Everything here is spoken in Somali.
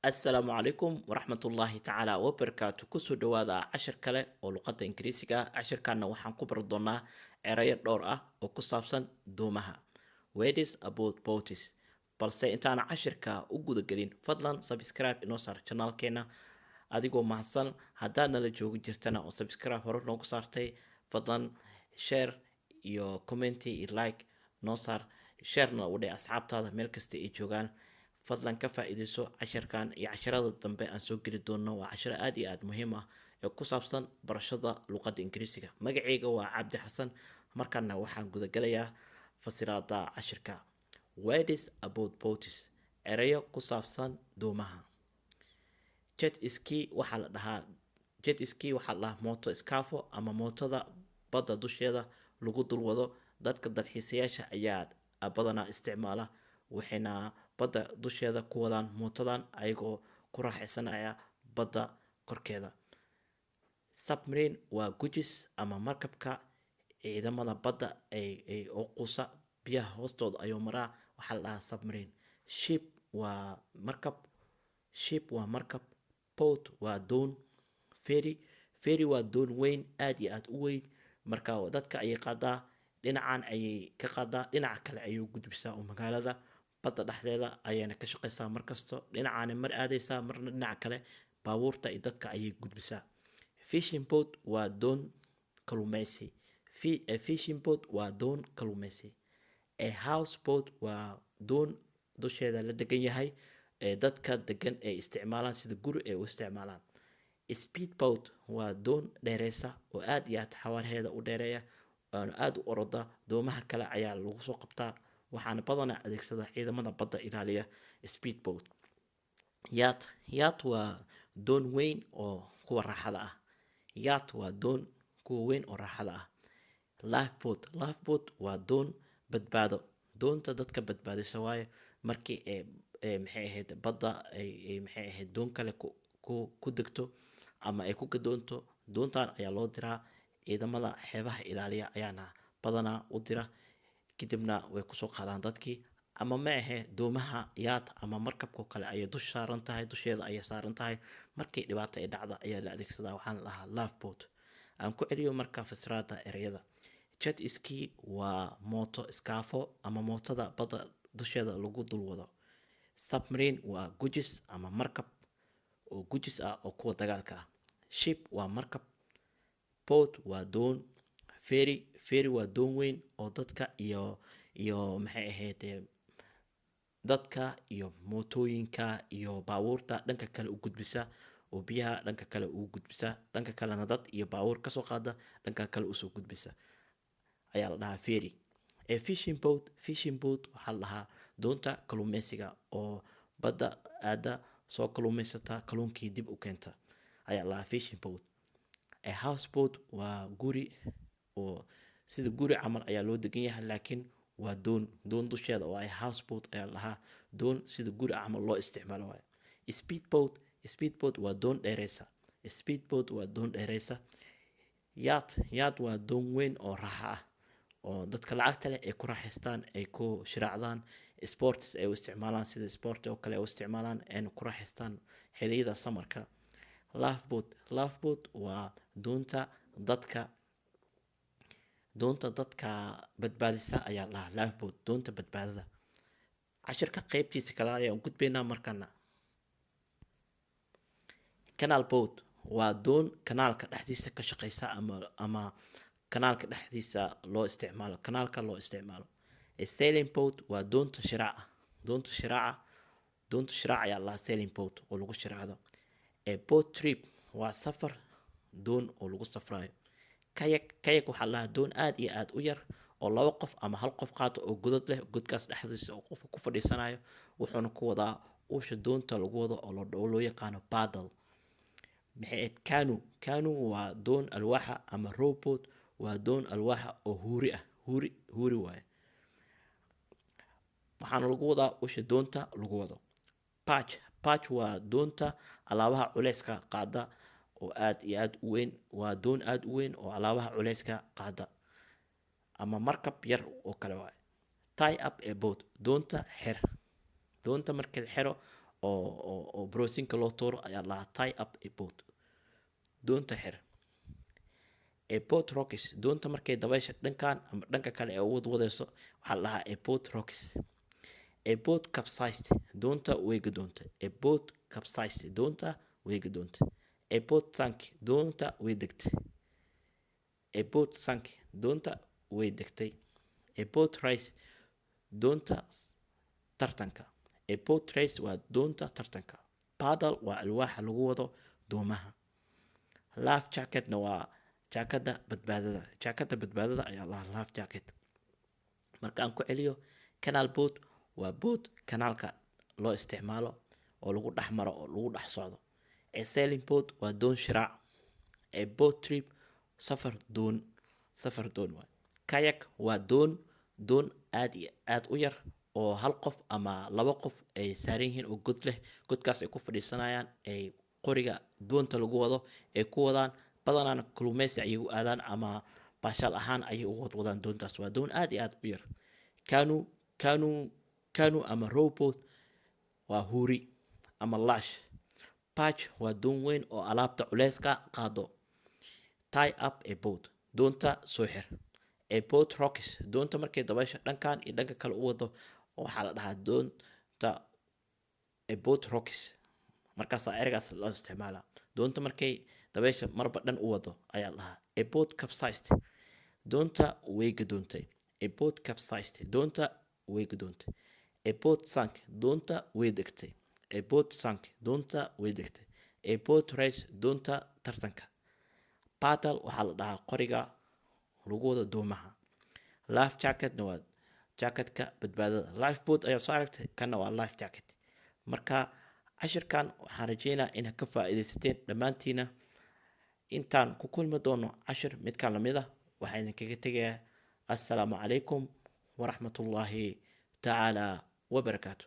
Assalaamu calaykum waraxmatullaahi tacaala wabarakaatu. Kusoo dhawaada cashir kale oo luqadda Ingiriisiga ah. Cashirkaana waxaan ku bari doonaa erayo dhowr ah oo ku saabsan doomaha, words about boats. Balse intaana cashirka u gudagelin, fadlan subscribe inoo saar channelkeena adigoo mahadsan. Haddaad nala joogi jirtana oo subscribe hore noogu saartay, fadlan share iyo comment iyo like noo saar, sharena u dheh asxaabtaada meel kasta ay joogaan. Fadlan ka faa-iideyso cashirkan iyo casharada dambe aan soo geli doono. Waa casharo aada iyo aada muhiim ah ee ku saabsan barashada luqadda Ingiriisiga. Magaceyga waa Cabdi Xasan. Markaana waxaan gudagalayaa fasiraada cashirka. Words about boats, erayo ku saabsan doomaha. Jet ski waxaa la dhahaa, jet ski waxaa la dhahaa mooto iskaafo ama mootada badda dusheeda lagu dulwado. Dadka dalxiisayaasha ayaa badanaa isticmaala, waxayna badda dusheeda ku wadaan mootadan ayagoo ku raaxaysanaya badda korkeeda. Submarine waa gujis ama markabka ciidamada badda ay oo quusa biyaha hoostooda ayuu maraa, waxaa la dhahaa submarine. Ship waa markab, ship waa markab. Boat waa doon. Ferry, ferry waa doon weyn, aada iyo aada u weyn. Marka dadka ayay qaadaa, dhinacan ayay ka qaadaa, dhinaca kale ayay u gudbisaa oo magaalada badda dhexdeeda ayayna ka shaqeysaa. Markasto dhinacaana mar aadeysaa, marna dhinaca kale baabuurta iyo dadka ayay gudbisaa. Fishing boat waa doon kalluumeysi. Fishing boat waa doon kalluumeysi. A house boat waa doon dusheeda la degan yahay ee dadka degan ay isticmaalaan, sida guri ay u isticmaalaan. Speed boat waa doon dheereysa oo aada iyo aad xawaaraheeda u dheereeya waana aada u oroda. Doomaha kale ayaa lagu soo qabtaa, waxaana badanaa adeegsada ciidamada badda ilaaliya speed boat. Yacht, yacht waa doon weyn oo kuwa raaxada ah. Yacht waa doon kuwa weyn oo raaxada ah. Lifeboat, lifeboat waa doon badbaado, doonta dadka badbaadisa waaye. Markii ee maxay ahayd badda ay maxay ahayd doon kale ku degto ama ay ku gadoonto, doontan ayaa loo diraa. Ciidamada xeebaha ilaaliya ayaana badanaa u dira, kadibna way kusoo qaadaan dadkii. Ama ma ahe, doomaha yacht ama markabkoo kale ayay dush saaran tahay, dusheeda ayay saaran tahay. Markii dhibaato ay dhacda ayaa la adeegsadaa, waxaana la dhahaa lifeboat. Aan ku celiyo marka fasiraada ereyada. Jet ski waa mooto iskaafo ama mootada badda dusheeda lagu dul wado. Submarine waa gujis ama markab oo gujis ah oo kuwa dagaalka ah. Ship waa markab. Boat waa doon. Ferry, ferry waa doon weyn oo dadka iyo maxay ahayd dadka iyo mootooyinka iyo baabuurta dhanka kale u gudbisa, oo biyaha dhanka kale ugu gudbisa, dhanka kalena dad iyo baabuur kasoo qaada, dhanka kale usoo gudbisa ayaa la dhahaa ferry. Fishing boat, fishing boat waxaa la dhahaa doonta kalluumeysiga oo badda aada soo kalluumeysata, kalluunkii dib u keenta ayaa la dhahaa fishing boat. A house boat waa guri oo sida guri camal ayaa loo degan yahay, laakiin waa doon, doon dusheeda oo ay house boat ayaa la dhahaa, doon sida guri camal loo isticmaalo waayo. Speed boat, speed boat waa doon dheereysa. Speed boat waa doon dheereysa. Yacht, yacht waa doon weyn oo raaxa ah oo dadka lacagta leh ay ku raaxaystaan, ay ku shiraacdaan, sports ay u isticmaalaan, sida sport oo kale ay u isticmaalaan, ayna ku raaxaystaan xilliyada summerka. Lifeboat, lifeboat waa doonta dadka, doonta dadka badbaadisa ayaa la dhahaa lifeboat, doonta badbaadada. Cashirka qeybtiisa kale ayaan gudbaynaa markana. Canal boat waa doon kanaalka dhexdiisa ka shaqeysa ama kanaalka dhexdiisa loo isticmaalo, kanaalka loo isticmaalo. A sailing boat waa doonta shiraaca, doonta shiraaca, doonta shiraaca ayaa la dhahaa sailing boat oo lagu shiraacdo. A boat trip waa safar doon oo lagu safrayo. Kayak, kayak waxaa la dhahaa doon aad iyo aad u yar oo laba qof ama hal qof qaato oo godad leh, godkaas dhexdiisa oo qofka ku fadhiisanayo, wuxuuna ku wadaa usha doonta lagu wado oo loo yaqaano paddle. Maxay ahayd, canoe, canoe waa doon alwaaxa ama rowboat waa doon alwaaxa oo huuri ah, huuri, huuri waaye. Waxaana lagu wadaa usha doonta lagu wado. Barge, barge waa doonta alaabaha culeyska qaada oo aad iyo aad u weyn, waa doon aad u weyn oo alaabaha culeyska qaada ama markab yar oo kale waaye. Tie up a boat, doonta xir, doonta markii la xiro. oo broosinka loo tuuro ayaa la dhahaa tie up a boat, doonta xir. A boat rocks, doonta markay dabaysha dhankan ama dhanka kale ee u wadwadeyso waxaa la dhahaa a boat rocks. A boat capsized, doonta way gadoontay. A boat capsized, doonta way gadoontay. A boat sank, doonta way degtay. A boat sank, doonta way degtay. A boat race, doonta tartanka. A boat race waa doonta tartanka. Paddle waa alwaaxa lagu wado doomaha. Life jacketna waa jaakada badbaadada. Jaakada badbaadada ayaa lahaa life jacket. Marka aan ku celiyo, canal boat waa boat kanaalka loo isticmaalo oo lagu dhex maro oo lagu dhex socdo. A sailing boat waa doon shiraac. A boat trip, safar doon, safar doon waay. Kayak waa doon, doon aad iyo aad u yar oo hal qof ama laba qof ay saaran yihiin oo god leh, godkaas ay ku fadhiisanayaan, ay qoriga doonta lagu wado ay ku wadaan. Badanaana kalluumeysi ayay u aadaan ama baashaal ahaan ayay u wadwadaan doontaas. Waa doon aad iyo aad u yar. Canoe, canoe, canoe ama rowboat waa huuri ama lash. Barge waa doon weyn oo alaabta culeyska qaado. Tie up a boat, doonta soo xir. A boat rocks, doonta markay dabaysha dhankan iyo dhanka kale u wado waxaa la dhahaa doonta a boat rocks. Markaasaa ereygaas loo isticmaalaa, doonta markay dabaysha marba dhan u wado ayaa la dhahaa. A boat capsized, doonta way gadoontay. A boat capsized, doonta way gadoontay. A boat sank, doonta way degtay. A boat sank, doonta way degtay. A boat race, doonta tartanka. Paddle waxaa la dhahaa qoriga lagu wado doomaha. Life jacketna waa jacketka badbaadada. Life boat ayaa soo aragtay, kanna waa life jacket. Marka cashirkan waxaan rajeynaa inaad ka faa'iidaysateen dhammaantiina. Intaan ku kulmi doono cashir midkaan lamid ah, waxaan idinkaga tegayaa assalaamu calaykum waraxmatullaahi tacaala wabarakaatu.